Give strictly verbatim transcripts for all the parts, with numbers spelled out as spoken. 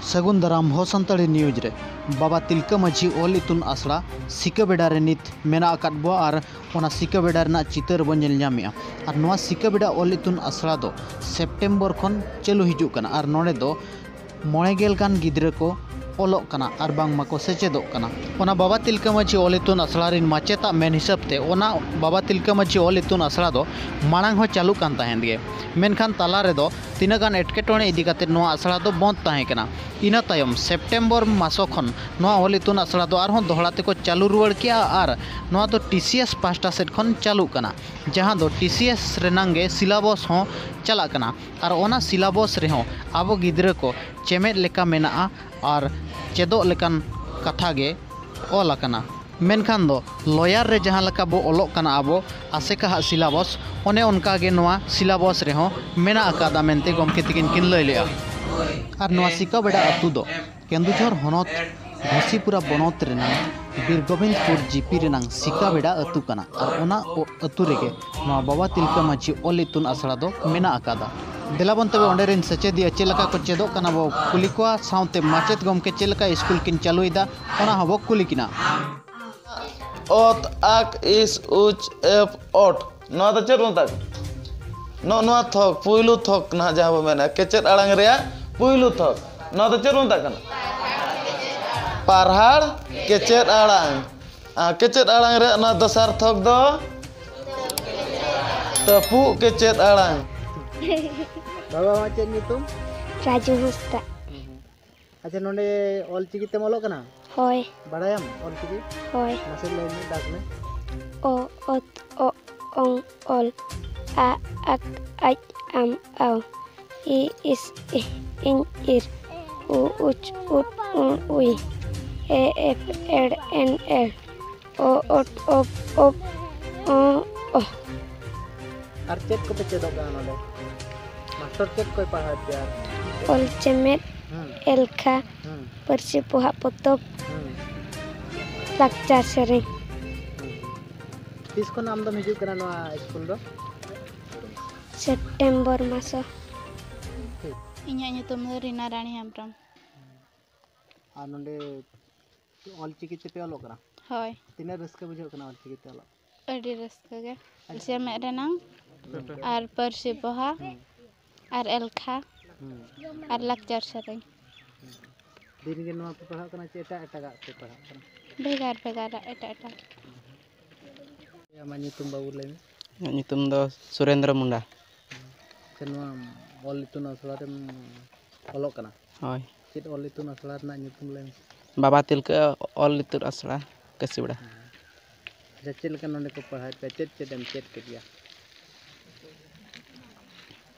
ᱥᱟᱹᱜᱩᱱ ᱫᱟᱨᱟᱢ ᱦᱚ ᱥᱟᱱᱛᱟᱲᱤ ᱱᱤᱭᱩᱡᱽ ᱨᱮ᱾ ᱵᱟᱵᱟ ᱛᱤᱞᱠᱟᱹ ᱢᱟᱹᱡᱷᱤ ᱚᱞ ᱤᱛᱩᱱ ᱟᱥᱲᱟ ᱥᱤᱠᱟᱹᱵᱮᱰᱟ ᱨᱮ ᱱᱤᱛ ᱢᱮᱱᱟᱜ ᱟᱠᱟᱫ ᱵᱚᱣᱟ ᱟᱨ ᱚᱱᱟ ᱥᱤᱠᱟᱹᱵᱮᱰᱟ ᱨᱮᱱᱟᱜ ᱪᱤᱛᱟᱹᱨ ᱵᱚᱱ ᱧᱮᱞ ᱧᱟᱢᱮᱜᱼᱟ᱾ ᱟᱨ ᱱᱚᱣᱟ ᱥᱤᱠᱟᱹᱵᱮᱰᱟ ᱚᱞ ᱤᱛᱩᱱ ᱟᱥᱲᱟ ᱫᱚ ᱥᱮᱯᱴᱮᱢᱵᱚᱨ ᱠᱷᱚᱱ ᱪᱟᱹᱞᱩ ᱦᱤᱡᱩᱜ ᱠᱟᱱᱟ ᱟᱨ ᱱᱚᱰᱮ ᱫᱚ ᱢᱚᱬᱮ ᱜᱮᱞ ᱜᱟᱱ ᱜᱤᱫᱽᱨᱟᱹ ᱠᱚ ᱚᱞᱚᱜ ᱠᱟᱱᱟ ᱟᱨ ᱵᱟᱝᱢᱟ ᱠᱚ ᱥᱮᱪᱮᱫᱚᱜ ᱠᱟᱱᱟ᱾ ᱚᱱᱟ ᱵᱟᱵᱟ ᱛᱤᱞᱠᱟᱹ ᱢᱟᱹᱡᱷᱤ ᱚᱞ ᱤᱛᱩᱱ ᱟᱥᱲᱟ ᱨᱤᱱ ᱢᱟᱪᱮᱛᱟᱜ ᱢᱮᱱ ᱦᱤᱥᱟᱹᱵ ᱛᱮ, ᱚᱱᱟ ᱵᱟᱵᱟ ᱛᱤᱞᱠᱟᱹ ᱢᱟᱹᱡᱷᱤ ᱚᱞ ᱤᱛᱩᱱ ᱟᱥᱲᱟ ᱫᱚ ᱢᱟᱲᱟᱝ ᱦᱚᱸ ᱪᱟᱹᱞᱩᱜ ᱠᱟᱱ ᱛᱟᱦᱮᱸᱫ ᱜᱮ, ᱢᱮᱱᱠᱷᱟᱱ ᱛᱟᱞᱟ ᱨᱮᱫᱚ ᱛᱤᱱᱟᱹᱜ ᱜᱟᱱ ᱮᱴᱠᱮᱴᱚᱬᱮ ᱤᱫᱤ ᱠᱟᱛᱮ ᱱᱚᱣᱟ ᱟᱥᱲᱟ ᱫᱚ ᱵᱚᱱᱫ ᱛᱟᱦᱮᱸ ᱠᱟᱱᱟ᱾ ᱤᱱᱟᱹ ᱛᱟᱭᱚᱢ ᱥᱮᱯᱴᱮᱢᱵᱚᱨ ᱢᱟᱥᱚ ᱠᱷᱚᱱ ᱱᱚᱣᱟ ᱚᱞ ᱤᱛᱩᱱ ᱟᱥᱲᱟ ᱫᱚ ᱟᱨᱦᱚᱸ ᱫᱚᱦᱲᱟ ᱛᱮᱠᱚ ᱪᱟᱹᱞᱩ ᱨᱩᱣᱟᱹᱲ ᱠᱮᱜᱼᱟ ᱟᱨ ᱱᱚᱣᱟ ᱫᱚ ᱴᱤ ᱥᱤ ᱮᱥ ᱯᱟᱦᱴᱟ ᱥᱮᱫ ᱠᱷᱚᱱ ᱪᱟᱹᱞᱩᱜ ᱠᱟᱱᱟ, ᱡᱟᱦᱟᱸ ᱫᱚ ᱴᱤ ᱥᱤ ᱮᱥ ᱨᱮᱱᱟᱝ ᱜᱮ ᱥᱤᱞᱟᱵᱚᱥ ᱦᱚᱸ ᱪᱟᱞᱟᱜ ᱠᱟᱱᱟ᱾ ᱟᱨ ᱚᱱᱟ ᱥᱤᱞᱟᱵᱚᱥ ᱨᱮᱦᱚᱸ ᱟᱵᱚ ᱜᱤᱫᱽᱨᱟᱹ ᱠᱚ ᱪᱮᱢᱮᱫ ᱞᱮᱠᱟ ᱢᱮᱱᱟᱜᱼᱟ ᱟᱨ ᱪᱮᱫᱚᱜ ᱞᱮᱠᱟᱱ ᱠᱟᱛᱷᱟ ᱜᱮ ᱚᱞ ᱟᱠᱟᱱᱟ᱾ ᱢᱮᱱᱠᱷᱟᱱ ᱫᱚ ᱞᱚᱭᱟᱨ ᱨᱮ ᱡᱟᱦᱟᱸ ᱞᱮᱠᱟ ᱵᱚ ᱚᱞᱚᱜ ᱠᱟᱱᱟ ᱟᱵᱚ ᱟᱥᱮᱠᱟ ᱦᱟᱜ ᱥᱤᱞᱟᱵᱚᱥ, ᱚᱱᱮ ᱚᱱᱠᱟ ᱜᱮ ᱱᱚᱣᱟ ᱥᱤᱞᱟᱵᱚᱥ ᱨᱮᱦᱚᱸ ᱢᱮᱱᱟᱜ ᱟᱠᱟᱫᱟ ᱢᱮᱱᱛᱮ ᱜᱚᱢᱠᱮ ᱛᱤᱠᱤᱱ ᱠᱤᱱ ᱞᱟᱹᱭ ᱞᱮᱜᱼᱟ᱾ ᱟᱨ ᱱᱚᱣᱟ ᱥᱤᱠᱟᱵᱮᱰᱟ ᱟᱹᱛᱩ ᱫᱚ ᱠᱮᱱᱫᱩᱡᱷᱚᱨ ᱦᱚᱱᱚᱛ ᱜᱷᱟᱥᱤᱯᱩᱨᱟ ᱵᱚᱱᱚᱛ ᱨᱮᱱᱟᱝ ᱵᱤᱨ ᱜᱳᱵᱤᱱᱫᱯᱩᱨ ᱡᱤᱯᱤ ᱨᱮᱱᱟᱝ ᱥᱤᱠᱟᱵᱮᱰᱟ ᱟᱹᱛᱩ ᱠᱟᱱᱟ᱾ ᱟᱨ ᱚᱱᱟ ᱚ-, ᱟᱹᱛᱩ ᱨᱮᱜᱮ ᱱᱚᱣᱟ ᱵᱟᱵᱟ ᱛᱤᱞᱠᱟᱹ ᱢᱟᱹᱡᱷᱤ ᱚᱞ ᱤᱛᱩᱱ ᱟᱥᱲᱟ ᱫᱚ ᱢᱮᱱᱟᱜ ᱟᱠᱟᱫᱟ᱾ ᱫᱮᱞᱟ ᱵᱚᱱ ᱛᱚᱵᱮ ᱚᱸᱰᱮ ᱨᱮᱱ ᱥᱮᱪᱮᱫᱤᱭᱟᱹ ᱪᱮᱫ ᱞᱮᱠᱟ ᱠᱚ ᱪᱮᱫᱚᱜ ᱠᱟᱱᱟ ᱵᱚ ᱠᱩᱞᱤ ᱠᱚᱣᱟ, ᱥᱟᱶᱛᱮ ᱢᱟᱪᱮᱫ ᱜᱚᱢᱠᱮ ᱪᱮᱫ ᱞᱮᱠᱟ ᱥᱠᱩᱞ ᱠᱤᱱ ᱪᱟᱹᱞᱩᱭᱮᱫᱟ ᱚᱱᱟ ᱦᱚᱸᱵᱚ ᱠᱩᱞᱤ ᱠᱤᱱᱟ᱾ ᱚᱛ, ᱟᱠ, ᱤᱥ, ᱩᱪ, ᱮᱯ, ᱚᱴ᱾ ᱱᱚᱣᱟ ᱫᱚ ᱪᱮᱫ ᱵᱚᱱ ᱢᱮᱛᱟᱜ ᱠᱟᱱᱟ? ᱱᱚᱜᱼᱚ ᱱᱚᱣᱟ ᱛᱷᱚᱠ, ᱯᱩᱭᱞᱩ ᱛᱷᱚᱠ ᱱᱟᱦᱟᱜ ᱡᱟᱦᱟᱸ ᱵᱚᱱ ᱢᱮᱱᱟ, ᱠᱮᱪᱮᱫ ᱟᱲᱟᱝ ᱨᱮᱭᱟᱜ ᱯᱩᱭᱞᱩ ᱛᱷᱚᱠ᱾ ᱱᱚᱣᱟ ᱫᱚ ᱪᱮᱫ ᱵᱚᱱ ᱢᱮᱛᱟᱜ ᱠᱟᱱᱟ? ᱯᱟᱨᱦᱟᱲ ᱠᱮᱪᱮᱫ ᱟᱲᱟᱝ᱾ ᱟᱨ ᱠᱮᱪᱮᱫ ᱟᱲᱟᱝ ᱨᱮᱭᱟᱜ ᱱᱚᱣᱟ ᱫᱚᱥᱟᱨ ᱛᱷᱚᱠ ᱫᱚ ᱛᱟᱹᱯᱩᱜ ᱠᱮᱪᱮᱫ ᱟᱲᱟᱝ᱾ ᱵᱟᱵᱟ, ᱟᱢᱟᱜ ᱪᱮᱫ ᱧᱩᱛᱩᱢ? ᱨᱟᱡᱩ ᱦᱟᱸᱥᱫᱟ᱾ ᱟᱪᱪᱷᱟ, ᱱᱚᱰᱮ ᱚᱞ ᱪᱤᱠᱤ ᱛᱮᱢ ᱚᱞᱚᱜ ᱠᱟᱱᱟ? ᱦᱳᱭ᱾ ᱵᱟᱲᱟᱭᱟᱢ ᱚᱞ ᱪᱤᱠᱤ? ᱦᱳᱭ᱾ ᱢᱟᱥᱮ ᱞᱟᱹᱭ ᱢᱮ, ᱫᱟᱜᱽ ᱢᱮ᱾ ᱚ, ᱚᱛ, ᱚ, ᱚᱝ, ᱚᱞ, ᱟ, ᱟᱠ, ᱟᱡ, ᱟᱢ, ᱟᱣ, ᱤ, ᱤᱥ, ᱤ, ᱤᱧ, ᱤᱨ, ᱩ, ᱩᱪ, ᱩᱫ, ᱩᱢ, ᱩᱭ, ᱮ, ᱮᱯ, ᱮᱲ, ᱮᱱ, ᱮᱲ, ᱚ, ᱚᱴ, ᱚᱯ, ᱚᱯ, ᱚ, ᱚ᱾ ᱟᱨ ᱪᱮᱫ ᱠᱚᱯᱮ ᱪᱮᱫᱚᱜ ᱠᱟᱱᱟ ᱱᱚᱰᱮ? ᱢᱟᱥᱴᱟᱨ ᱪᱮᱫ ᱠᱚᱭ ᱯᱟᱲᱦᱟᱣᱮᱫ ᱯᱮᱭᱟ? ᱚᱞ ᱪᱮᱢᱮᱫ, ᱦᱩᱸ᱾ ᱮᱞᱠᱷᱟ, ᱦᱩᱸ᱾ ᱯᱟᱹᱨᱥᱤ ᱯᱚᱦᱟ ᱯᱚᱛᱚᱵ, ᱦᱩᱸ᱾ ᱞᱟᱠᱪᱟᱨ ᱥᱮᱨᱮᱧ᱾ ᱦᱩᱸ᱾ ᱛᱤᱥ ᱠᱷᱚᱱ ᱟᱢ ᱫᱚᱢ ᱦᱤᱡᱩᱜ ᱠᱟᱱᱟ ᱱᱚᱣᱟ ᱥᱠᱩᱞ ᱫᱚ? ᱥᱮᱯᱴᱮᱢᱵᱚᱨ ᱢᱟᱥᱚ᱾ ᱴᱷᱤᱠ᱾ ᱤᱧᱟᱹᱜ ᱧᱩᱛᱩᱢ ᱫᱚ ᱨᱤᱱᱟ ᱨᱟᱱᱤ ᱦᱮᱢᱵᱨᱚᱢ᱾ ᱟᱨ ᱱᱚᱰᱮ ᱚᱞ ᱪᱤᱠᱤ ᱛᱮᱯᱮ ᱚᱞᱚᱜ ᱠᱟᱱᱟ? ᱦᱳᱭ᱾ ᱛᱤᱱᱟᱹᱜ ᱨᱟᱹᱥᱠᱟᱹ ᱵᱩᱡᱷᱟᱹᱜ ᱠᱟᱱᱟ ᱚᱞ ᱪᱤᱠᱤ ᱛᱮ ᱚᱞᱚᱜ? ᱟᱹᱰᱤ ᱨᱟᱹᱥᱠᱟᱹ ᱜᱮ᱾ ᱪᱮᱢᱮᱫ ᱨᱮᱱᱟᱝ ᱟᱨ ᱯᱟᱹᱨᱥᱤ ᱯᱚᱦᱟ ᱦᱩᱸ᱾ ᱟᱨ ᱮᱞᱠᱷᱟ ᱦᱩᱸ᱾ ᱟᱨ ᱞᱟᱠᱪᱟᱨ ᱥᱮᱨᱮᱧ᱾ ᱫᱤᱱ ᱜᱮ ᱱᱚᱣᱟ ᱯᱮ ᱯᱟᱲᱦᱟᱜ ᱠᱟᱱᱟ ᱪᱮ ᱮᱴᱟᱜ ᱮᱴᱟᱜᱟᱜ ᱯᱮ ᱯᱟᱲᱦᱟᱜ ᱠᱟᱱᱟ? ᱵᱷᱮᱜᱟᱨ ᱵᱷᱮᱜᱟᱨᱟᱜ ᱮᱴᱟᱜ ᱮᱴᱟᱜ᱾ ᱟᱢᱟᱜ ᱧᱩᱛᱩᱢ ᱵᱟᱹᱵᱩ ᱞᱟᱹᱭ ᱢᱮ᱾ ᱤᱧᱟᱹᱜ ᱧᱩᱛᱩᱢ ᱫᱚ ᱥᱩᱨᱮᱱᱫᱨᱚ ᱢᱩᱱᱰᱟ᱾ ᱟᱪᱪᱷᱟ, ᱱᱚᱣᱟ ᱚᱞ ᱤᱛᱩᱱ ᱟᱥᱲᱟ ᱨᱮᱢ ᱚᱞᱚᱜ ᱠᱟᱱᱟ? ᱦᱳᱭ᱾ ᱪᱮᱫ ᱚᱞ ᱤᱛᱩᱱ ᱟᱥᱲᱟ ᱨᱮᱱᱟᱜ ᱧᱩᱛᱩᱢ ᱞᱟᱹᱭ ᱢᱮ᱾ ᱵᱟᱵᱟ ᱛᱤᱞᱠᱟᱹ ᱚᱞ ᱤᱛᱩᱱ ᱟᱥᱲᱟ, ᱠᱟᱹᱥᱤᱵᱟᱲᱟ᱾ ᱟᱪᱪᱷᱟ, ᱪᱮᱫ ᱞᱮᱠᱟ ᱱᱚᱰᱮ ᱠᱚ ᱯᱟᱲᱦᱟᱣᱮᱫ ᱯᱮᱭᱟ? ᱪᱮᱫ ᱪᱮᱫ ᱮᱢ ᱪᱮᱫ ᱠᱮᱫ ᱜᱮᱭᱟ?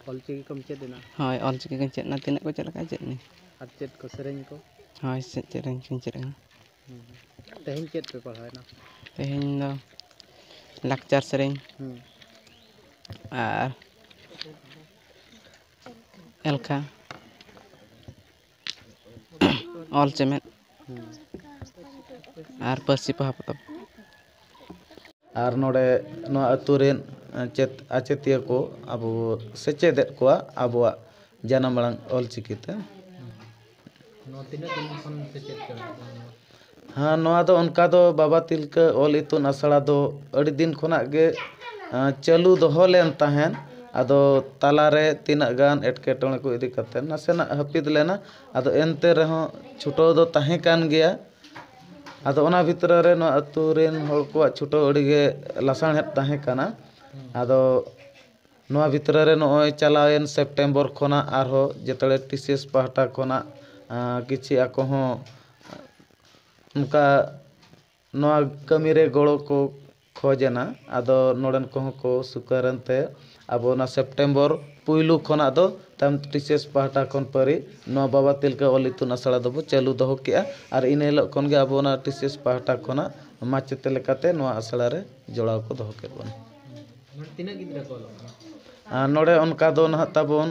ᱚᱞ ᱪᱤᱠᱤ ᱠᱚᱢ ᱪᱮᱫ ᱮᱱᱟ? ᱦᱳᱭ, ᱚᱞ ᱪᱤᱠᱤ ᱠᱚᱧ ᱪᱮᱫ ᱮᱱᱟ, ᱛᱤᱱᱟᱹᱜ ᱠᱚ ᱪᱮᱫ ᱞᱮᱠᱟ ᱪᱮᱫ ᱮᱱᱟᱹᱧ᱾ ᱟᱨ ᱪᱮᱫ ᱠᱚ, ᱥᱮᱨᱮᱧ ᱠᱚ? ᱦᱳᱭ, ᱥᱮ-, ᱥᱮᱨᱮᱧ ᱠᱚᱧ ᱪᱮᱫ ᱮᱱᱟ᱾ ᱦᱩᱸ᱾ ᱛᱮᱦᱮᱧ ᱪᱮᱫ ᱯᱮ ᱯᱟᱲᱦᱟᱣᱮᱱᱟ? ᱛᱮᱦᱮᱧ ᱫᱚ ᱞᱟᱠᱪᱟᱨ ᱥᱮᱨᱮᱧ ᱦᱩᱸ᱾ ᱟᱨ ᱮᱞᱠᱷᱟ, ᱚᱞ ᱪᱮᱢᱮᱫ ᱦᱩᱸ᱾ ᱟᱨ ᱯᱟᱹᱨᱥᱤ ᱯᱚᱦᱟ ᱯᱚᱛᱚᱵ᱾ ᱟᱨ ᱱᱚᱰᱮ ᱱᱚᱣᱟ ᱟᱹᱛᱩ ᱨᱮᱱ ᱪᱮᱫ ᱟᱪᱮᱛᱤᱭᱟᱹ ᱠᱚ ᱟᱵᱚ ᱥᱮᱪᱮᱫᱮᱫ ᱠᱚᱣᱟ ᱟᱵᱚᱣᱟᱜ ᱡᱟᱱᱟᱢ ᱟᱲᱟᱝ ᱚᱞ ᱪᱤᱠᱤ ᱛᱮ᱾ ᱱᱚᱣᱟ ᱛᱤᱱᱟᱹᱜ ᱫᱤᱱ ᱠᱷᱚᱱ ᱥᱮᱪᱮᱫ ᱪᱟᱞᱟᱜ ᱠᱟᱱᱟ ᱱᱚᱣᱟ? ᱦᱮᱸ, ᱱᱚᱣᱟ ᱫᱚ ᱚᱱᱠᱟ ᱫᱚ ᱵᱟᱵᱟ ᱛᱤᱞᱠᱟᱹ ᱚᱞ ᱤᱛᱩᱱ ᱟᱥᱲᱟ ᱫᱚ ᱟᱹᱰᱤ ᱫᱤᱱ ᱠᱷᱚᱱᱟᱜ ᱜᱮ, ᱟᱸ, ᱪᱟᱹᱞᱩ ᱫᱚᱦᱚ ᱞᱮᱱ ᱛᱟᱦᱮᱸᱫ᱾ ᱟᱫᱚ ᱛᱟᱞᱟᱨᱮ ᱛᱤᱱᱟᱹᱜ ᱜᱟᱱ ᱮᱴᱠᱮᱴᱚᱬᱮ ᱠᱚ ᱤᱫᱤ ᱠᱟᱛᱮ ᱱᱟᱥᱮᱱᱟᱜ ᱦᱟᱹᱯᱤᱫ ᱞᱮᱱᱟ᱾ ᱟᱫᱚ ᱮᱱᱛᱮ ᱨᱮᱦᱚᱸ ᱪᱷᱩᱴᱟᱹᱣ ᱫᱚ ᱛᱟᱦᱮᱸ ᱠᱟᱱ ᱜᱮᱭᱟ᱾ ᱟᱫᱚ ᱚᱱᱟ ᱵᱷᱤᱛᱨᱤ ᱨᱮ ᱱᱚᱣᱟ ᱟᱹᱛᱩ ᱨᱮᱱ ᱦᱚᱲ ᱠᱚᱣᱟᱜ ᱪᱷᱩᱴᱟᱹᱣ ᱟᱹᱰᱤ ᱜᱮ ᱞᱟᱥᱟᱬᱦᱮᱫ ᱛᱟᱦᱮᱸ ᱠᱟᱱᱟ᱾ ᱟᱫᱚ ᱱᱚᱣᱟ ᱵᱷᱤᱛᱨᱤ ᱨᱮ ᱱᱚᱜᱼᱚᱭ ᱪᱟᱞᱟᱣᱮᱱ ᱥᱮᱯᱴᱮᱢᱵᱚᱨ ᱠᱷᱚᱱᱟᱜ ᱟᱨᱦᱚᱸ ᱡᱮᱛᱮ ᱴᱤ ᱥᱤ ᱮᱥ ᱯᱟᱦᱴᱟ ᱠᱷᱚᱱᱟᱜ, ᱟᱸ, ᱠᱤᱪᱷᱤ ᱟᱠᱚ ᱦᱚᱸ ᱚᱱᱠᱟ ᱱᱚᱣᱟ ᱠᱟᱹᱢᱤ ᱨᱮ ᱜᱚᱲᱚ ᱠᱚ ᱠᱷᱚᱡᱽ ᱮᱱᱟ᱾ ᱟᱫᱚ ᱱᱚᱰᱮᱱ ᱠᱚᱦᱚᱸ ᱠᱚ ᱥᱩᱠᱟᱹᱨ ᱮᱱᱛᱮ ᱟᱵᱚ ᱚᱱᱟ ᱥᱮᱯᱴᱮᱢᱵᱚᱨ ᱯᱩᱭᱞᱩ ᱠᱷᱚᱱᱟᱜ ᱫᱚ ᱛᱟᱭᱚᱢ ᱴᱤ ᱥᱤ ᱮᱥ ᱯᱟᱦᱴᱟ ᱠᱷᱚᱱ ᱯᱟᱹᱨᱤ ᱱᱚᱣᱟ ᱵᱟᱵᱟ ᱛᱤᱞᱠᱟᱹ ᱚᱞ ᱤᱛᱩᱱ ᱟᱥᱲᱟ ᱫᱚᱵᱚ ᱪᱟᱹᱞᱩ ᱫᱚᱦᱚ ᱠᱮᱜᱼᱟ᱾ ᱟᱨ ᱤᱱᱟᱹ ᱦᱤᱞᱳᱜ ᱠᱷᱚᱱ ᱜᱮ ᱟᱵᱚ ᱚᱱᱟ ᱴᱤ ᱥᱤ ᱮᱥ ᱯᱟᱦᱴᱟ ᱠᱷᱚᱱᱟᱜ ᱢᱟᱪᱮᱛ ᱞᱮᱠᱟᱛᱮ ᱱᱚᱣᱟ ᱟᱥᱲᱟ ᱨᱮ ᱡᱚᱲᱟᱣ ᱠᱚ ᱫᱚᱦᱚ ᱠᱮᱫ ᱵᱚᱱᱟ᱾ ᱱᱚᱰᱮ ᱛᱤᱱᱟᱹᱜ ᱜᱤᱫᱽᱨᱟᱹ ᱠᱚ ᱚᱞᱚᱜ ᱠᱟᱱᱟ? ᱟᱨ ᱱᱚᱰᱮ ᱚᱱᱠᱟ ᱫᱚ ᱱᱟᱦᱟᱜ ᱛᱟᱵᱚᱱ,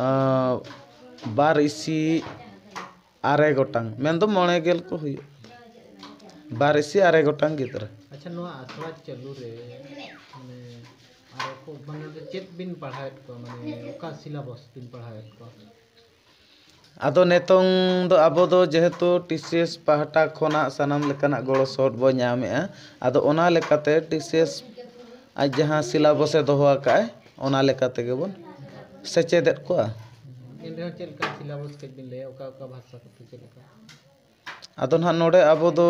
ᱟᱸ, ᱵᱟᱨ ᱤᱥᱤ ᱟᱨᱮ ᱜᱚᱴᱟᱝ, ᱢᱮᱱᱫᱚ ᱢᱚᱬᱮ ᱜᱮᱞ ᱠᱚ ᱦᱩᱭᱩᱜᱼᱟ᱾ ᱵᱟᱨ ᱤᱥᱤ ᱟᱨᱮ ᱜᱚᱴᱟᱝ ᱜᱤᱫᱽᱨᱟᱹ᱾ ᱟᱪᱪᱷᱟ, ᱱᱚᱣᱟ ᱟᱥᱲᱟ ᱪᱟᱹᱞᱩ ᱨᱮ, ᱢᱟᱱᱮ, ᱟᱨ ᱠᱚ, ᱢᱟᱱᱮ, ᱪᱮᱫ ᱵᱤᱱ ᱯᱟᱲᱦᱟᱣᱮᱫ ᱠᱚᱣᱟ? ᱢᱟᱱᱮ, ᱚᱠᱟ ᱥᱤᱞᱟᱵᱚᱥ ᱵᱤᱱ ᱯᱟᱲᱦᱟᱣᱮᱫ ᱠᱚᱣᱟ? ᱟᱫᱚ ᱱᱤᱛᱚᱝ ᱫᱚ ᱟᱵᱚ ᱫᱚ ᱡᱮᱦᱮᱛᱩ ᱴᱤ ᱥᱤ ᱮᱥ ᱯᱟᱦᱴᱟ ᱠᱷᱚᱱᱟᱜ ᱥᱟᱱᱟᱢ ᱞᱮᱠᱟᱱᱟᱜ ᱜᱚᱲᱚ ᱥᱚᱦᱚᱫ ᱵᱚ ᱧᱟᱢᱮᱜᱼᱟ, ᱟᱫᱚ ᱚᱱᱟ ᱞᱮᱠᱟᱛᱮ ᱴᱤ ᱥᱤ ᱮᱥ ᱟᱡ ᱡᱟᱦᱟᱸ ᱥᱤᱞᱟᱵᱚᱥ ᱮ ᱫᱚᱦᱚ ᱟᱠᱟᱫᱼᱟᱭ, ᱚᱱᱟ ᱞᱮᱠᱟ ᱛᱮᱜᱮ ᱵᱚᱱ ᱥᱮᱪᱮᱫᱮᱫ ᱠᱚᱣᱟ᱾ ᱮᱱ ᱨᱮᱦᱚᱸ ᱪᱮᱫ ᱞᱮᱠᱟ ᱥᱤᱞᱟᱵᱚᱥ ᱠᱟᱹᱡ ᱵᱤᱱ ᱞᱟᱹᱭᱟ, ᱚᱠᱟ ᱚᱠᱟ ᱵᱷᱟᱥᱟ ᱠᱚᱛᱮ ᱪᱮᱫ ᱞᱮᱠᱟ? ᱟᱫᱚ ᱱᱟᱦᱟᱜ ᱱᱚᱰᱮ ᱟᱵᱚ ᱫᱚ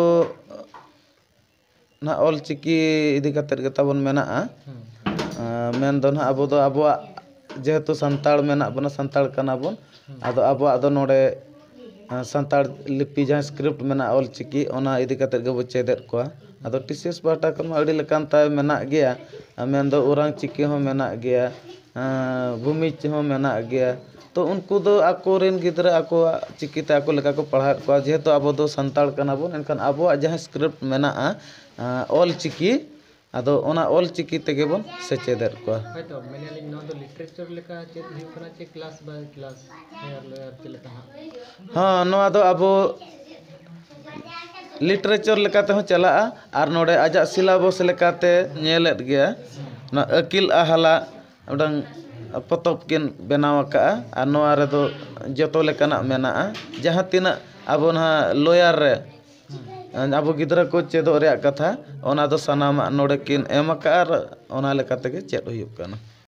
ᱱᱟᱦᱟᱜ ᱚᱞ ᱪᱤᱠᱤ ᱤᱫᱤ ᱠᱟᱛᱮᱫ ᱜᱮ ᱛᱟᱵᱚᱱ ᱢᱮᱱᱟᱜᱼᱟ᱾ ᱦᱮᱸ ᱟᱸ, ᱢᱮᱱᱫᱚ ᱱᱟᱦᱟᱜ ᱟᱵᱚ ᱫᱚ ᱟᱵᱚᱣᱟᱜ ᱡᱮᱦᱮᱛᱩ ᱥᱟᱱᱛᱟᱲ ᱢᱮᱱᱟᱜ ᱵᱚᱱᱟ, ᱥᱟᱱᱛᱟᱲ ᱠᱟᱱᱟ ᱵᱚᱱ, ᱟᱫᱚ ᱟᱵᱚᱣᱟᱜ ᱫᱚ ᱱᱚᱰᱮ ᱟᱸ, ᱥᱟᱱᱛᱟᱲ ᱞᱤᱯᱤ ᱡᱟᱦᱟᱸ ᱥᱠᱨᱤᱯᱴ ᱢᱮᱱᱟᱜᱼᱟ ᱚᱞ ᱪᱤᱠᱤ, ᱚᱱᱟ ᱤᱫᱤ ᱠᱟᱛᱮᱫ ᱜᱮᱵᱚ ᱪᱮᱫᱮᱫ ᱠᱚᱣᱟ᱾ ᱟᱫᱚ ᱴᱤ ᱥᱤ ᱮᱥ ᱯᱟᱦᱴᱟ ᱠᱷᱚᱱ ᱢᱟ ᱟᱹᱰᱤ ᱞᱮᱠᱟᱱ ᱛᱟᱭ ᱢᱮᱱᱟᱜ ᱜᱮᱭᱟ, ᱟᱨ ᱢᱮᱱᱫᱚ ᱚᱨᱟᱝ ᱪᱤᱠᱤ ᱦᱚᱸ ᱢᱮᱱᱟᱜ ᱜᱮᱭᱟ, ᱟᱸ, ᱵᱷᱩᱢᱤᱡᱽ ᱦᱚᱸ ᱢᱮᱱᱟᱜ ᱜᱮᱭᱟ᱾ ᱛᱚ ᱩᱱᱠᱩ ᱫᱚ ᱟᱠᱚᱨᱮᱱ ᱜᱤᱫᱽᱨᱟᱹ ᱟᱠᱚᱣᱟᱜ ᱪᱤᱠᱤᱛᱮ ᱟᱠᱚ ᱞᱮᱠᱟ ᱠᱚ ᱯᱟᱲᱦᱟᱣᱮᱫ ᱠᱚᱣᱟ᱾ ᱡᱮᱦᱮᱛᱩ ᱟᱵᱚ ᱫᱚ ᱥᱟᱱᱛᱟᱲ ᱠᱟᱱᱟ ᱵᱚᱱ, ᱮᱱᱠᱷᱟᱱ ᱟᱵᱚᱣᱟᱜ ᱡᱟᱦᱟᱸ ᱥᱠᱨᱤᱯᱴ ᱢᱮᱱᱟᱜᱼᱟ, ᱟᱸ, ᱚᱞ ᱪᱤᱠᱤ, ᱟᱫᱚ ᱚᱱᱟ ᱚᱞ ᱪᱤᱠᱤ ᱛᱮᱜᱮ ᱵᱚᱱ ᱥᱮᱪᱮᱫᱮᱫ ᱠᱚᱣᱟ᱾ ᱦᱳᱭᱛᱳ ᱢᱮᱱᱮᱫᱼᱟᱞᱤᱧ, ᱱᱚᱣᱟ ᱫᱚ ᱞᱤᱴᱟᱨᱮᱪᱟᱨ ᱞᱮᱠᱟ ᱪᱮᱫ ᱦᱩᱭᱩᱜ ᱠᱟᱱᱟ, ᱪᱮ ᱠᱞᱟᱥ ᱵᱟᱭ ᱠᱞᱟᱥ, ᱦᱟᱭᱟᱨ ᱞᱳᱭᱟᱨ ᱪᱮᱫ ᱞᱮᱠᱟ ᱦᱟᱸᱜ? ᱦᱚᱸ, ᱱᱚᱣᱟ ᱫᱚ ᱟᱵᱚ ᱞᱤᱴᱟᱨᱮᱪᱟᱨ ᱞᱮᱠᱟ ᱛᱮᱦᱚᱸ ᱪᱟᱞᱟᱜᱼᱟ, ᱟᱨ ᱱᱚᱰᱮ ᱟᱡᱟᱜ ᱥᱤᱞᱟᱵᱚᱥ ᱞᱮᱠᱟᱛᱮ ᱧᱮᱞᱮᱫ ᱜᱮᱭᱟ᱾ ᱱᱚᱣᱟ ᱟᱹᱠᱤᱞ ᱟᱦᱟᱞᱟ ᱢᱤᱫᱴᱟᱝ ᱯᱚᱛᱚᱵ ᱠᱤᱱ ᱵᱮᱱᱟᱣ ᱟᱠᱟᱫᱼᱟ, ᱟᱨ ᱱᱚᱣᱟ ᱨᱮᱫᱚ ᱡᱚᱛᱚ ᱞᱮᱠᱟᱱᱟᱜ ᱢᱮᱱᱟᱜᱼᱟ᱾ ᱡᱟᱦᱟᱸ ᱛᱤᱱᱟᱹᱜ ᱟᱵᱚ ᱱᱟᱦᱟᱜ ᱞᱚᱭᱟᱨ ᱨᱮ ᱟᱵᱚ ᱜᱤᱫᱽᱨᱟᱹ ᱠᱚ ᱪᱮᱫᱚᱜ ᱨᱮᱭᱟᱜ ᱠᱟᱛᱷᱟ, ᱚᱱᱟ ᱫᱚ ᱥᱟᱱᱟᱢᱟᱜ ᱱᱚᱰᱮ ᱠᱤᱱ ᱮᱢ ᱟᱠᱟᱫᱼᱟ, ᱟᱨ ᱚᱱᱟ ᱞᱮᱠᱟ ᱛᱮᱜᱮ ᱪᱮᱫ ᱦᱩᱭᱩᱜ ᱠᱟᱱᱟ᱾